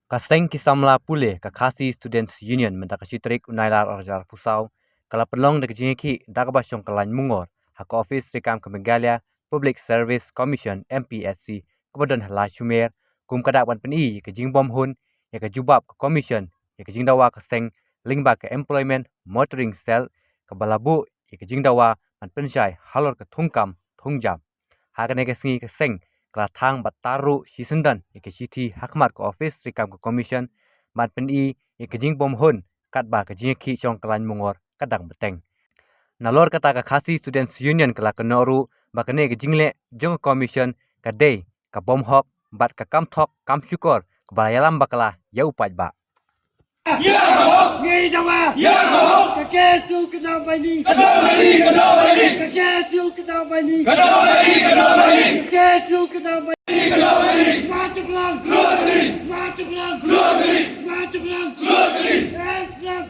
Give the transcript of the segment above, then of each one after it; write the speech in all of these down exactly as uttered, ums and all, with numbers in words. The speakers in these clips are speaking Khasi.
Ka seng ki samla pule ka Khasi Students Union mynta ka shi tarik u Nailar arhajar arphew saw ka la pynlong da ka jingïakhih da kaba shong ka lain mungor ha ka ophis treikam ka Meghalaya Public Service Commission, M P S C, kaba don ha Laitumkhrah, kum ka dak ban pyni ïa ka jingbymhun ïa ka jubab ka Commission ïa ka jingdawa ka seng lyngba ka Employment Monitoring Cell, kaba la buh ïa ka jingdawa ban pynshai halor ka thungkam thungjam. Ha kane ka sngi ka seng ka la thang bad tar ruh shisyndon ïa ka shithi ha khmat ka ophis treikam ka Commission ban pyni ïa ka jingbymhun katba ka jingïakhih shong ka lain mungor ka dang bteng. Nalor kata, ka Khasi Students Union ka la kynnoh ruh ba kane ka jingleh jong ka Commission ka dei ka bymhok bad ka kam thok kam shukor kaba la ïalam bakla ïa u paidbah. Ngi dawa ïa ka hok. Ka K S U ka daw baini. Ka daw baini, ka daw baini. Ka K S U ka daw baini. Ka daw baini, ka daw baini. Ka K S U ka daw baini. Ka daw baini. Matu klang. Ka daw baini. Matu klang. Ka daw baini. Matu klang. Ka daw baini. Hands up.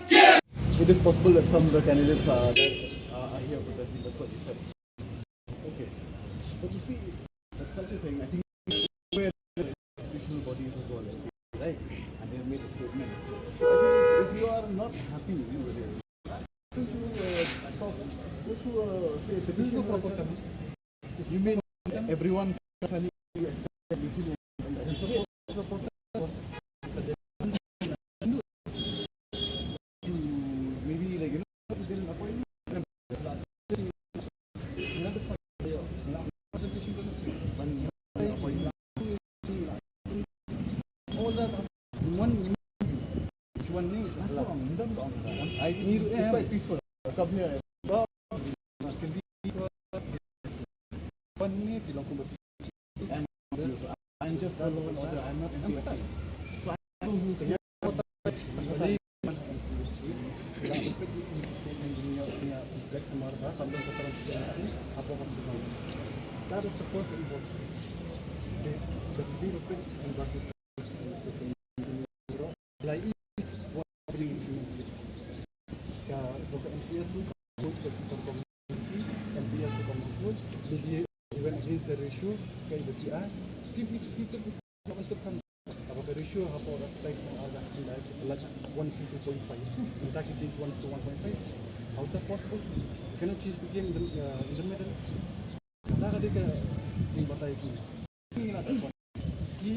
It is possible that some of the candidates are, uh, are here protesting. That's what you said. Okay. But you see, that's such a thing. I think where the constitutional body is involved, right? And they have made a statement. So I think if, if you are not happy with it, go to, uh, talk, go to, uh, say, this is a petition proper channel. You mean everyone can expect meeting and, and, and so forth? Maybe, like, you know, get an appointment. All that in one email. Which one needs? I need, it's quite peaceful. Come here. One minute, you don't come. I'm just a law and order. I'm not empathy. So I don't know who's here. That is the first important. The, the, the, the, Lai i wa bri. Ka ka M C S u ka M P S u ka mangkut. They went against the ratio ka i beti a. Ki bi ki tu kan ka ba ka ratio ha po da space ma a da kan da like one to two point five. And that can change one to one point five. How is that possible? You cannot change the game in the, uh, in the middle. Kata ka dei ka jingbatai ki. Ki,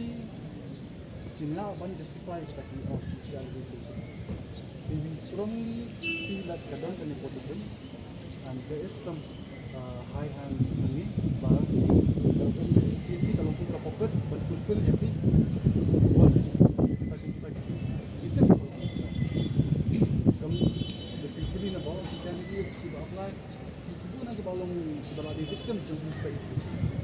ki lah ban justify kata ki, oh, ki allegations. We strongly feel that ka don ka nepotism and there is some, uh, high hand hangne ba ka P S C ka long kum ka puppet ban fulfill every wants kita ki, kita ki. Kam the people in about the candidates ki ba apply ki, ki bun ki ba long ki ba la dei victims jong these cases.